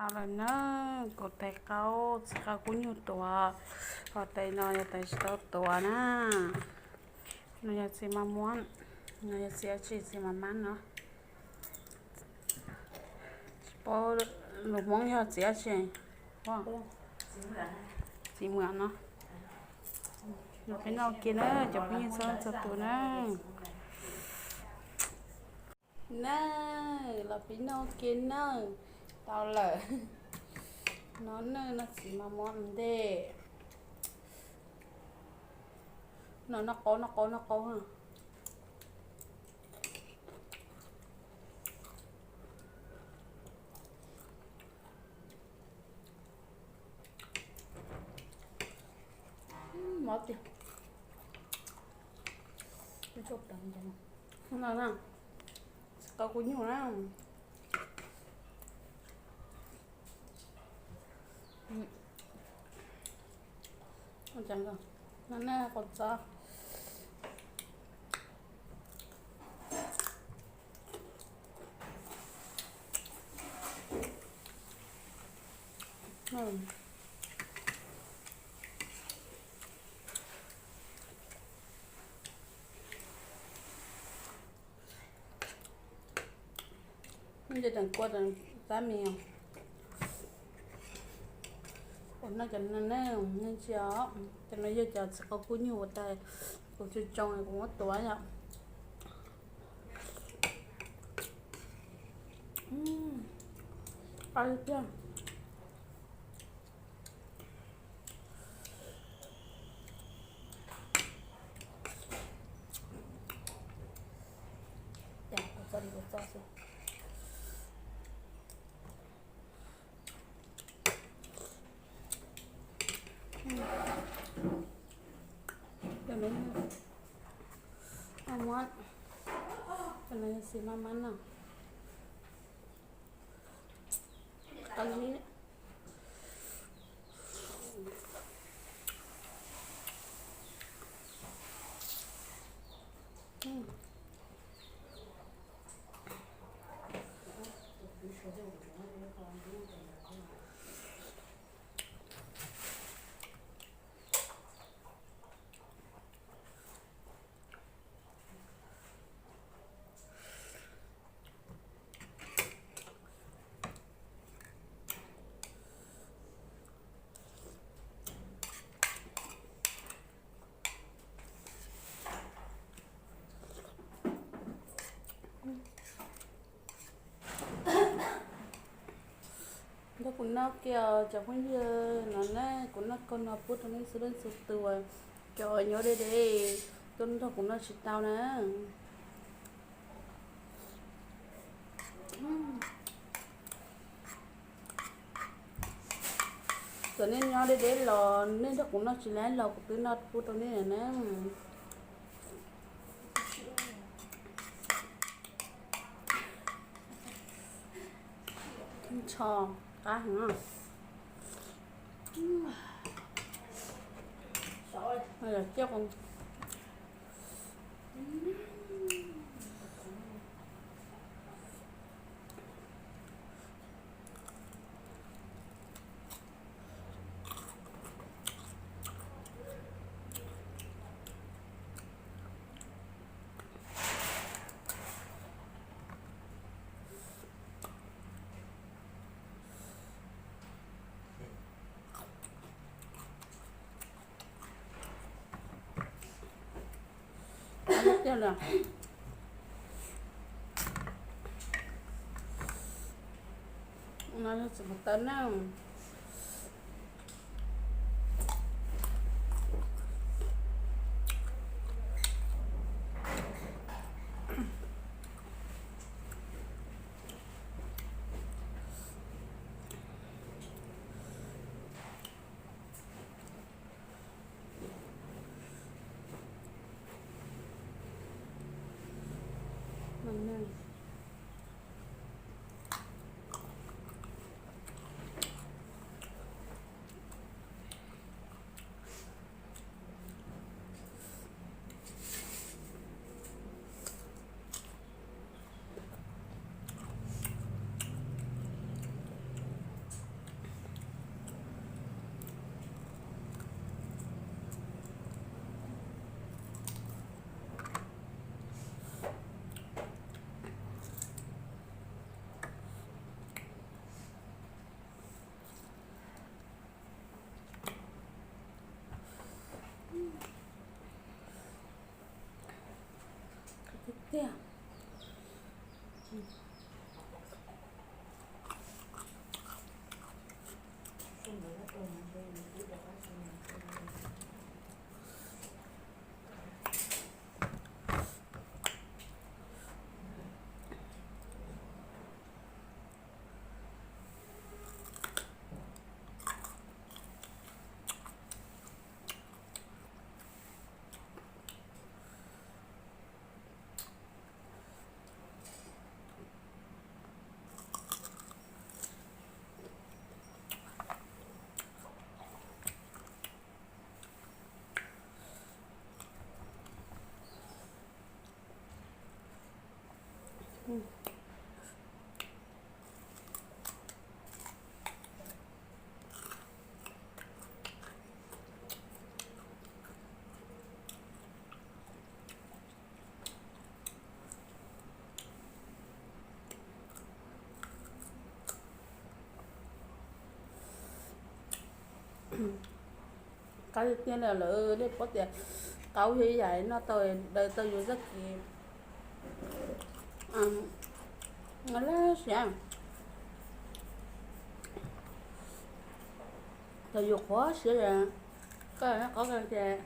Tau lawm na, kuv tais qaub, txiv qaub kub nyuj tuav, ho tais no yog tais tsis tau tuav na. No yog txiv ma muab, no yog txiv dab tsi, txiv ma mab no. Tsis paub lus Hmoob yog txiv dab tsi. Txiv mwam no. Los peb noj ua ke na cov phooj ywg txhua txhua tus na. Na, los peb noj ua ke na. Tau lawm. No na, no txiv ma muab ntej. No noj qaub, noj qaub, noj qaub. Mov tiag. No na, txiv qaub kub nyuj na. No na, qos txob. Nej tseem kua tseem tab mis os. Ua noj cov no ne, nej ntsia os, cov no yog cov txiv qaub kub nyuj ua tais, kuv tsoo tsoo kuv muab tuav yom. Qab tiag. Ces kuv txo li kuv txo xwb. Cov no, cov no yog txiv ma mab no. Qab zib. Nrog kuv noj kiag cov phooj ywg no na, kuv noj kawg no pub rau nej txhua leej txhua tus, cov nyob deb deb tuaj nrog kuv noj tsis tau na. Txawm nej nyob deb deb los nej nrog kuv noj tsis laib los kuv twb noj pub rau nej na. Ntsho qab heev. Tiag lawm. No yog txiv huab tais na. Qab tiag tiag li lawv, nej paub tias qaub yog ib yam noj tau daws tau yus txoj kev laj siab, tau yus qhuav siab, koj qaub kawg ces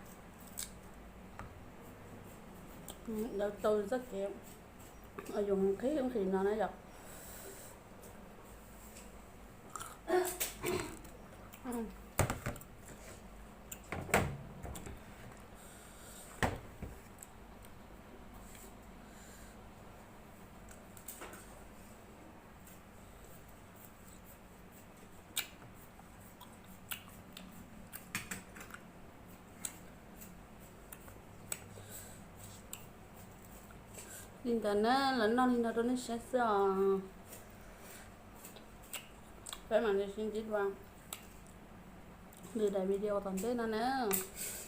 daws tau yus txoj kev yus nqhis nqhis no na yom. Li ntawd na, los noj li no rau nej saib xwb os. Peb mam li sib ntsib dua lwm daim video tom ntej no na.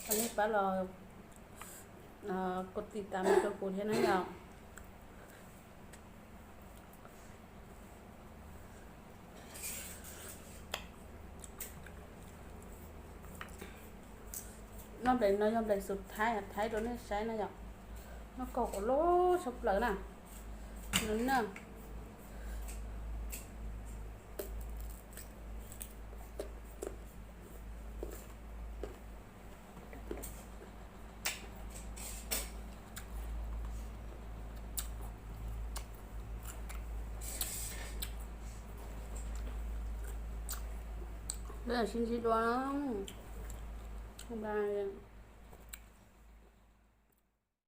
Thov nej pab los kos tiv tam rau kuv thiab na yom. Noj nplej no yog nplej xus Thaib, Thaib rau nej saib na yom. Noj kaum kuv lub tshaj plaws na. Nws na. Peb sib ntsib dua, bye.